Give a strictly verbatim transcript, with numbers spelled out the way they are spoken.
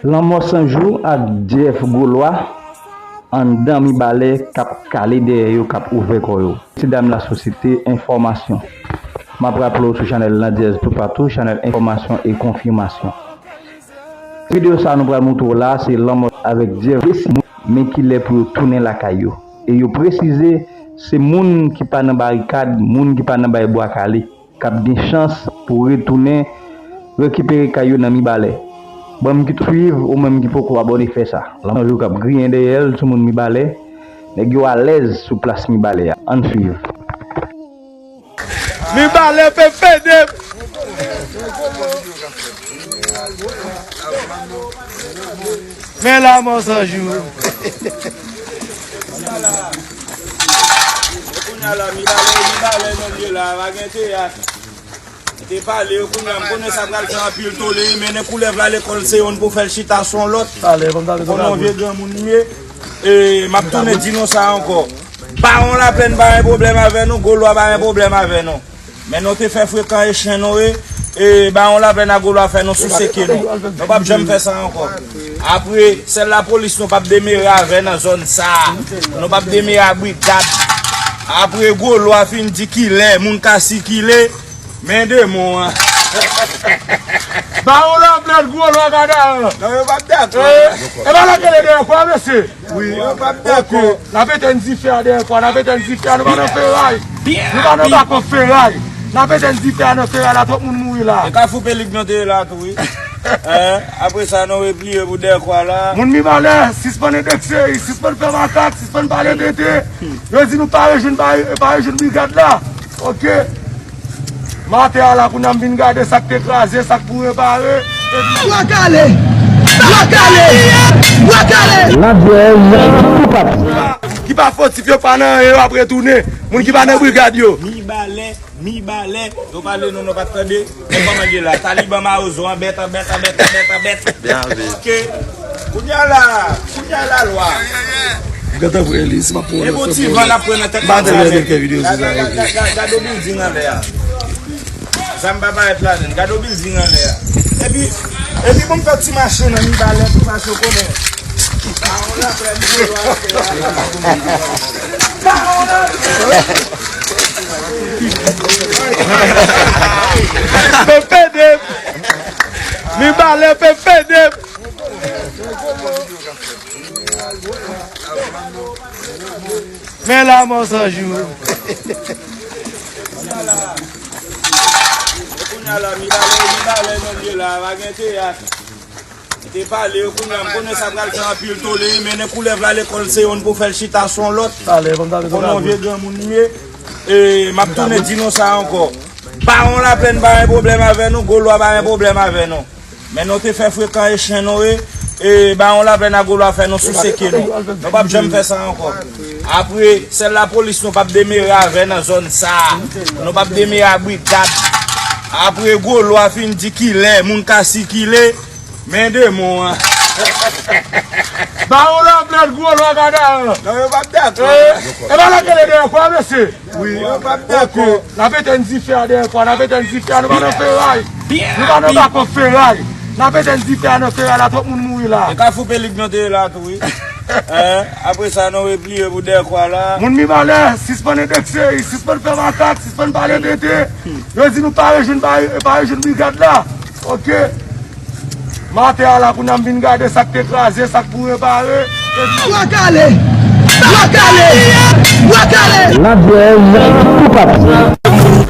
Lanmò San Jou ak Jeff Gwolwa anndan Mibalè k ap kale dèyè yo, k ap ouvè kò yo. Mesyedam lasosyete, enfòmasyon. M ap raple w sou chanèl Landyèz Toupatou, chanèl enfòmasyon e konfimasyon. Videyo sa a nou pral montre w la, se lanmò avèk Jeff Blessing, men ki lè pou yo tounen lakay yo. E yo presize, se moun ki pa nan barikad, moun ki pa nan bay bwa kale, k ap gen chans pou retounen rekipere kay yo nan Mibalè. Ban m kite w swiv, ou menm ki poko abòne, fè sa. Lanmò San Jou k ap griyen dèyè l sou moun Mibalè. Nèg yo alèz sou plas Mibalè a. Ann swiv. Mibalè P P D. Men Lanmò San Jou. Kounye a la, Mibalè, Mibalè, non, li la, pa gen teyat. Te pale yo, kounye a, m konnen sa pral fè anpil tole, mennen koulèv la lekòl, se youn pou fè l chita sou yon lòt. Konnen yon vye granmoun li ye. E, m ap tounen di nou sa ankò. Bawon Laplèn pa gen pwoblèm avè nou, Gwolwa pa gen pwoblèm avè nou. Men nou te fè frekan e chen nou ye, e Bawon Laplèn ak Gwolwa fè nou souse ke nou. Nou p ap janm fè sa ankò. Apre, sèl lapolis nou p ap demere avè nan zòn sa a. Nou p ap demere a brigad. Apre Gwolwa fin di kilè moun ka sikile, men demon an. Bawon Laplèn, Gwolwa, Gadaran. Non, yo p ap dakò. E pa la kele dèyè kwa, mesye. Wi, yo p ap dakò. N ap etenn dife a dèyè kwa, n ap etenn dife a, nou pa nan feray. Nou pa nan bako feray. N ap etenn dife a nan feray la, twòp moun mouri la. E Kafou Pelik nou te ye la tou, wi. Hein? Apre sa, nou repliye pou dèyè kwa la. Moun Mibalè, sispann endekse, sispann fè makak, sispann pale tete. Yo di nou pa rejwenn, pa, pa rejwenn brigad la. Ok. Maten a la, kounye a m vin gade sa k te kraze, sa k pou repare. Bwa kale! Bwa kale! Bwa kale! Landyèz Toupatou. Ki pa fotif, yo pa nan anyen, yo ap retounen. Moun ki pa nan brigad yo. Mibalè, Mibalè, yo pale nou, nou pa t tande. Men kòman l ye la? Taliban Mawozo, anbèt, anbèt, anbèt, anbèt, anbèt. Ok. Kounye a la, kounye a la lwa. M gentan vre li, si m ap pran yon lòt fè pou ou. M pa t vle fè videyo sou sa, ok. Gade yon bilding anlè a. Zam pa parèt ladann. Gade yon bilding anlè a. Epi, epi bon, m fè ti mache nan Mibalè, ti mache konnen. Bawon Laplèn, Gwolwa, Bawon Laplèn. P P D. Mibalè, P P D. Men Lanmò San Jou. Kounye a la, Mibalè, Mibalè, non, li la, pa gen teyat. Te pale yo, kounye a, m konnen sa pral fè anpil tole, mennen koulèv la lekòl, se youn pou fè l chita sou yon lòt. Konnen yon vye granmoun li ye. E m ap tounen di nou sa ankò. Bawon Laplèn pa gen pwoblèm avè nou, Gwolwa pa gen pwoblèm avè nou. Men nou te fè frekan e chen nou ye, e Bawon Laplèn ak Gwolwa fè nou souse ke nou. Nou p ap janm fè sa ankò. Apre, sèl lapolis nou p ap demere avè nan zòn sa a. Nou p ap demere a brigad. Apre Gwolwa fin di kilè moun ka sikile, men demon an. Bawon Laplèn, Gwolwa, Gadaran. Non, yo p ap dakò. E pa la kele dèyè kwa, mesye. Wi, yo p ap dakò. N ap etenn dife a dèyè kwa, n ap etenn dife a, nou pa nan feray. Nou pa nan bako feray. N ap etenn dife a nan feray la, twòp moun mouri la. E Kafou Pelik nou te ye la tou, wi. Hein? Apre sa, nou repliye pou dèyè kwa la. Moun Mibalè, sispann endekse, sispann fè makak, sispann pale tete. Yo di nou pa rejwenn, pa, pa rejwenn brigad la. Ok. Maten a la, kounye a m vin gade sa k te kraze, sa k pou repare. Bwa kale! Bwa kale! Bwa kale! Landyèz Toupatou.